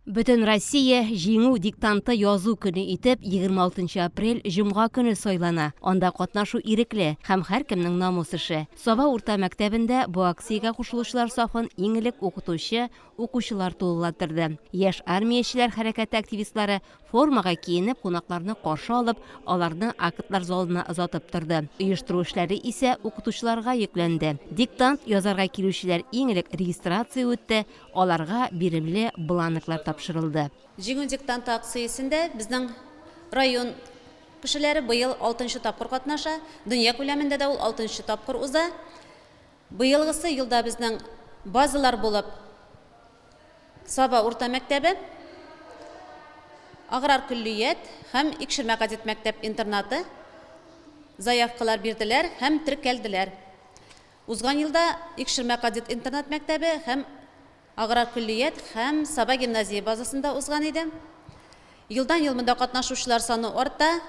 Бөтенроссия Җиңү диктанты язу көне итеп 26 апрель җомга көне сайлана. Анда катнашу ирекле һәм һәркемнең намус эше. Саба урта мәктәбендә бу акциягә кушылучылар сафын иң элек укытучы, укучылар тулыландырды. Яшь армиячеләр хәрәкәте активистлары Формага киенеп, кунакларны каршы алып, аларны актлар залына озатып торды. Оештыру эшләре исә укытучыларга йөкләнде. Диктант язарга килүчеләр иң элек регистрация үтте, аларга биремле бланклар тапшырылды. Җиңү диктанты акциясендә безнең район кешеләре быел алтынчы тапкыр катнаша. Дөнья күләмендә дә ул алтынчы тапкыр уза. Быелгысы елда безнең базалар булып Саба урта мәктәбе, аграр көллият һәм Икшермә кадет мәктәп-интернаты заявкалар бирделәр һәм теркәлделәр. Узган елда Икшермә кадет интернат мәктәбе һәм аграр көллият һәм Саба гимназия базасында узган иде. Елдан-ел монда катнашучылар саны арта.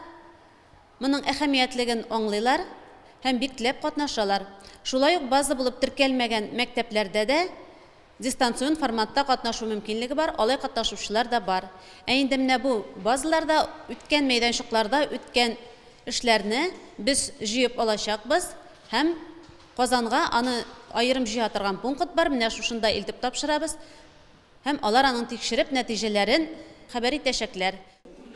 Моның әһәмиятлеген аңлыйлар һәм бик теләп катнашалар. Шулай ук база булып теркәлмәгән мәктәпләрдә дә дистанцион форматта катнашу мөмкинлеге бар, алай катнашучылар да бар. Ә инде менә бу базаларда үткән мәйданчыкларда үткән эшләрне без җыеп алачакбыз һәм Казанга аны аерым җыя торган пункт бар, менә шушында илтеп тапшырабыз. Һәм алар аның тикшереп нәтиҗәләрен хәбәр итәчәкләр.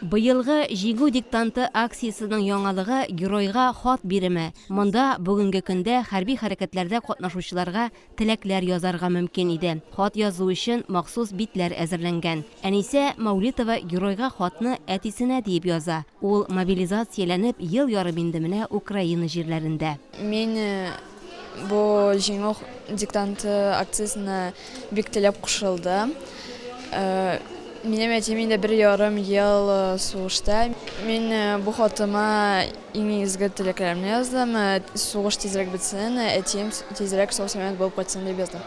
Быелгы Җиңү диктанты акциясенең яңалыгы, геройга хат биреме. Монда бүгенге көндә хәрби хәрәкәтләрдә катнашучыларга теләкләр язарга мөмкин иде. Хат язу өчен махсус битләр әзерләнгән. Әнисә Мәүлитова геройга хатны әтисенә диеп яза. Ул мобилизацияләнеп ел ярым инде менә Украина җирләрендә. Мин бу Җиңү диктанты акциясенә бик теләп кушылдым. Минем әтием инде бер ярым ел сугышта. Мин бу хатыма иң изге теләкләремне яздым. Сугыш тизрәк бетсен, әтием тизрәк сау-сәламәт булып кайтсын дип яздым.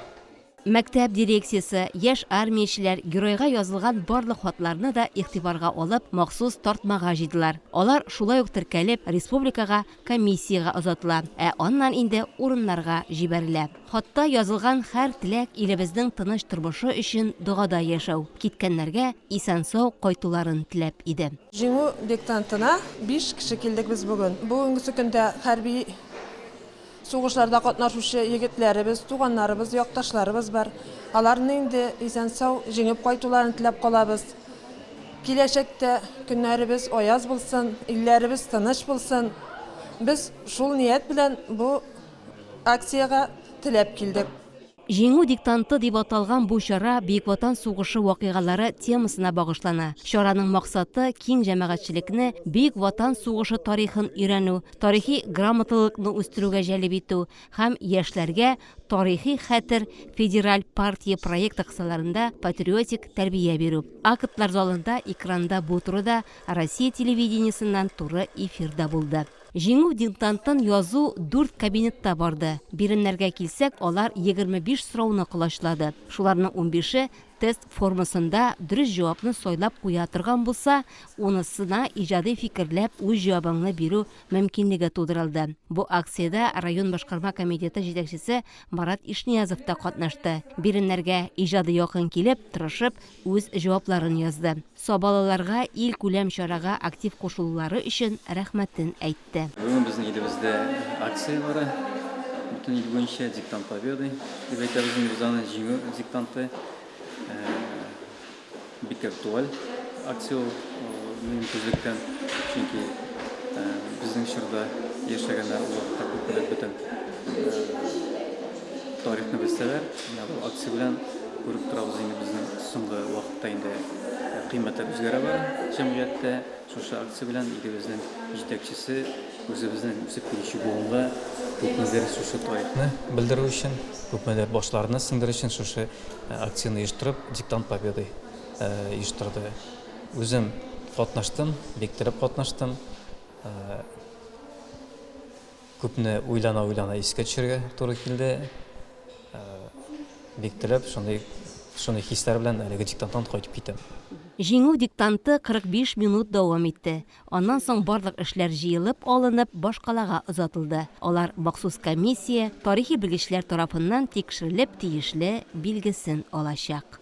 Мәктәп дирекциясе, яшь армиячеләр геройга язылган барлык хатларны да игътибарга алып, махсус тартмага җыйдылар. Алар шулай ук теркәлеп, республикага комиссиягә озатыла, ә аннан инде урыннарга җибәрелә. Хатта язылган һәр теләк илебезнең тыныч тормышы өчен догада яшәү, киткәннәргә исән-сау кайтуларын теләп иде. Җиңү диктантына биш кеше килдек без бүген. Бүгенгесе көндә хәрби Сугышларда катнашучы егетләребез, туганнарыбыз, якташларыбыз бар. Аларны инде исән-сау җиңеп кайтуларын теләп калабыз. Киләчәктә көннәребез аяз булсын, илләребез тыныч булсын. Без шул ният белән бу акциягә теләп килдек. Җиңү диктанты дип аталган бу чара Бөек Ватан сугышы вакыйгалары темасына багышлана. Чараның максаты, киң җәмәгатьчелекне Бөек Ватан сугышы тарихын өйрәнү, тарихи грамоталылыкны үстерүгә җәлеп итү һәм яшьләргә Тарихи хәтер федераль партия проекты кысаларында патриотик тәрбия бирү. Актлар залында экранда бу турыда Россия телевидениесеннән туры эфир да булды. Җиңү диктантын язу дүрт кабинетта барды. Биремнәргә килсәк, алар 25 сорауны колачлады. Шуларның унбише тест формасында дөрес җавапны сайлап куя торган булса, унысына иҗади фикерләп үз җавабыңны бирү мөмкинлеге тудырылды. Бу акциядә район башкарма комитеты җитәкчесе Марат Ишниязов та катнашты. Биремнәргә иҗади якын килеп, тырышып, үз җавапларын язды. Сабалыларга илкүләм чарага актив кушылулары өчен рәхмәтен әйтте. Бүген безнең илебездә акция бара. Бөтен ил буенча Диктант Победы дип әйтәбез инде без аны, Җиңү диктанты. Бик актуаль акция ул, минем күзлектән. Чөнки безнең чорда яшәгәннәр ул вакытта күпмедер бөтен тарихны белсәләр, менә бу акция белән күреп торабыз инде безнең соңгы вакытта инде кыйммәтләр үзгәрә бара җәмгыятьтә. Шушы акция белән илебезнең җитәкчесе үзебезнең үсеп килүче буынга күпмедер шушы тарихны белдерү өчен, күпмедер башларына сеңдерү өчен шушы акцияне оештырып, Диктант Победы оештырды. Үзем катнаштым, бик теләп катнаштым. Күпне уйлана-уйлана искә төшерергә туры килде. Бик теләп, шундый шундый хисләр белән әлеге диктанттан кайтып китәм. Җиңү диктанты 45 минут дәвам итте. Аннан соң барлык эшләр җыелып алынып, башкалага озатылды. Алар махсус комиссия, тарихи белгечләр тарафыннан тикшерелеп тиешле билгесен алачак.